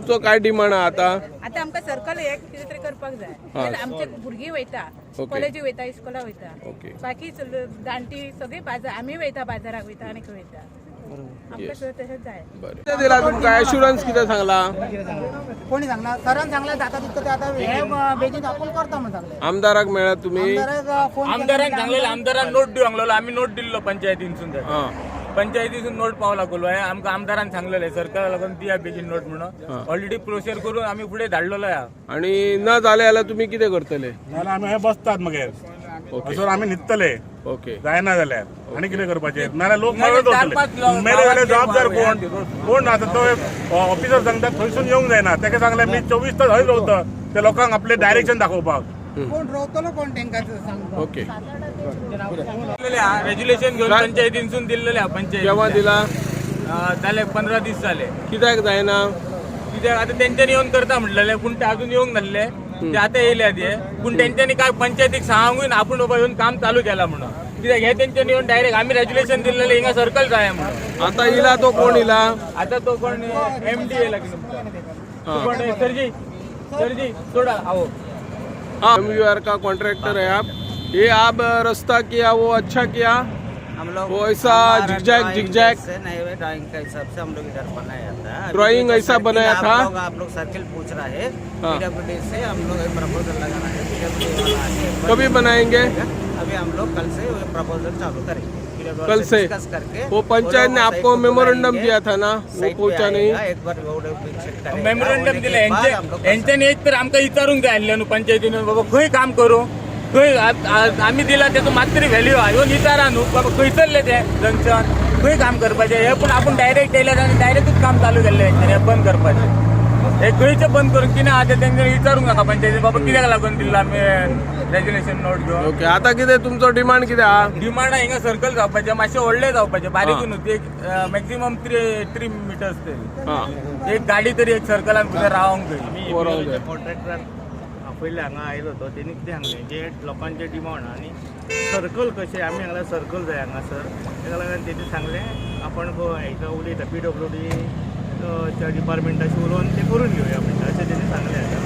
तुमचो काय डिमांड आहा आता? आतां आमकां सर्कल हे कितें तरी करपाक जाय. आमचे भुरगीं वयता, कॉलेजी वयता, इस्कोला वयता, बाकी जाणटी सगळी बाजार आमी वयता, बाजाराक वयता आनी खंय वयता, आमकां सगळें तशेंच जाय. बरें, कितें दिला तुमकां एश्युरन्स? कितें सांगला? कोणी सांगला? सरान सांगला जाता तितकं ते आता हे बेगीन आपण करता म्हणून सांगले. आमदाराक मेळ्ळा तुम्ही? आमदाराक फोन. आमदारान सांगलेलं, आमदारान नोट दिवंक लागलो. आमी नोट दिल्लो पंचायतीनसून. पंचायतीसून नोट पावला लागलो. हे आमकां आमदारान सांगलेले सरकारा लागून दिया बेगीन नोट म्हणून. ऑलरेडी प्रोसेस करून आमी फुडें धाडलेलो हा. आणि न जाले जाल्यार तुम्ही कितें करतले? जाल्यार आमी हय बसतात मगेर, असो आमी न्हिदतले. जायना जाल्यार आनी कितें करपाचें? नाजाल्यार लोक मरत वतले. मेले जाल्यार जबाबदार कोण? कोण? आतां तो ऑफिसर सांगता थंयसून येवंक जायना. तेका सांगलें मी 24 तास हय रावता ते लोकांक आपले डायरेक्शन दाखोवपाक. कोण रोवतलो कोण तेंकां सांगता. रेज्युलेशन घेवन पंचायतीनसून दिल्लेले हा. केव्हा पंचायत दिला? जाले 15 दीस जाले. कित्याक जायना? कित्याक आतां तेंच्यांनी येवन करता म्हणलेले, पूण ते अजून येवंक नासले. ते आतां येयले ते, पूण तेंच्यांनी काय पंचायतीक सांगून आपूण बाबा येवन काम चालू केला म्हणून. कित्याक हे तेंच्यांनी येवन डायरेक्ट आमी रेज्युलेशन दिल्लेले हिंगा सर्कल जाय म्हणून. आता इला तो कोण इला? आता तो कोण एम डी येयला की तुमचा कोण? सरजी, सरजी सोडा आओ. हाँ, एमयूआर का कॉन्ट्रैक्टर है आप. ये आप रास्ता किया वो अच्छा किया? हम लोग वो ऐसा हमारा zigzag, drawing zigzag। से नहीं हुए, ड्राइंग के हिसाब से हम लोग इधर बनाया था. अभी ड्राइंग जो ऐसा सर्किल बनाया आप था? लोग सर्किल पूछ रहे हैं. हाँ। पीडब्ल्यूडी से हम लोग प्रपोजल लगाना है. पीडब्ल्यूडी वाला आके एक बार कभी बनाएंगे? अभी हम लोग कल से प्रपोजल चालू करेंगे. PWD कल से? डिस्कस करके वो पंचायत ने लोग आपको साइट को मेमोरेंडम बुलाएंगे, दिया था ना, वो साइट पे पहुंचा नहीं? आएगा, एक बार वो लोग भी चेक करेगा. मेमोरंडम होने के दिले. बाद हम लोग कर हेंच्यांनी एक तर आमकां विचारूंक जाय आसलें न्हू पंचायतीन, बाबा खंय काम करूं, खंय आमी दिला तेचो मात तरी व्हॅल्यू आहा. येवन विचारा न्हू बाबा खंयसरलें तें जंक्शन, खंय काम करपाचें हें. पूण आपूण डायरेक्ट येयले आनी डायरेक्टूच काम चालू केल्लें हेंच्यांनी. हें बंद करपाचें, हे खंयचें बंद करून कितें आहा तें तेंच्यांनी विचारूंक नाका पंचायतीन, बाबा कित्याक लागून दिल्लो आमी रेज्युलेशन नोट घेवन. ओके, आता कितें तुमचो डिमांड कितें आहा? डिमांड हिंगा सर्कल जावपाचें, मातशें व्हडलें जावपाचें, बारीक न्हू ते, मॅक्झिमम थ्री मिटर्स तरी. एक गाडी तरी एक सर्कलान भितर रावंक जाय. बरोबर जाय. कॉन्ट्रॅक्टरान आपयले, हांगा आयलो तो, तेणी कितें सांगलें जे लोकांचे डिमांड आनी सर्कल कशें आमी हांगा सर्कल जाय हांगासर, तेका लागून तेणी सांगलें आपण हेका उलयता पीडब्ल्यू डी डिपार्टमेंटाशी उलोवन तें करून घेवया म्हणटा अशें तेणी सांगलें. आतां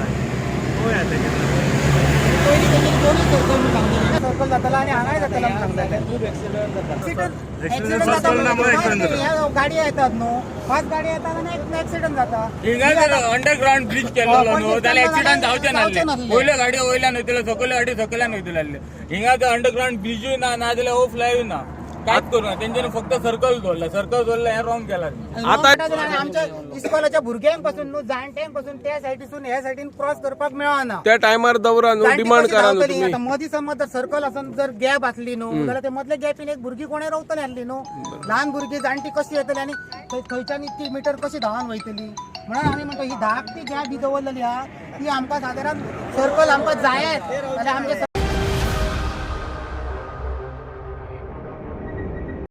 पळोवया तेजें. पयलीं तेंच्यांनी दोनूय सर्कल म्हणून सांगलें. सर्कल जातलो आनी हांगाय जातलो म्हणून सांगलें. Accident circle ना म्हणून accident जाता. गाडी येतात न्हू, फास्ट गाडी येतात आनी एक्सिडंट जाता. हिंगा जर अंडरग्राउंड ब्रिज केल्लो न्हू जाल्यार एक्सिडंट जावचे नासले. वयल्यो गाडयो वयल्यान वयतल्यो, सकयल्यो गाडयो सकयल्यान वयतल्यो आसल्यो. हिंगा जर अंडरग्राउंड ब्रिजूय ना, ना जाल्यार ओ फ्लायूय ना, कांयच करूं ना. तेंच्यांनी फक्त सर्कल दवरला, सर्कल दवरला, हें रॉंग केला. आता आमच्या इस्कॉलाच्या भुरग्यांक पासून न्हू, जाणट्यांक पासून त्या सायडीसून ह्या सायडीन क्रॉस करपाक मेळना. त्या टायमार दवरा न्हू, जाणटी डिमांड कशी करा न्हू धांवतली? तुम्ही. आता मदीं समज जर सर्कल आसून जर गॅप आसली न्हू जाल्यार ते मदल्या गॅपीन एक भुरगीं कोणें रावतली आसली न्हू, ल्हान भुरगीं जाणटी कशी येतली आनी थंयच्यान इतकी मिटर कशी धांवन वयतली? म्हणून आमी म्हणटा ही धाकटी गॅप ही दवरलेली आहा ती आमकां सादारण सर्कल आमकां जायच जाल्यार आमचे.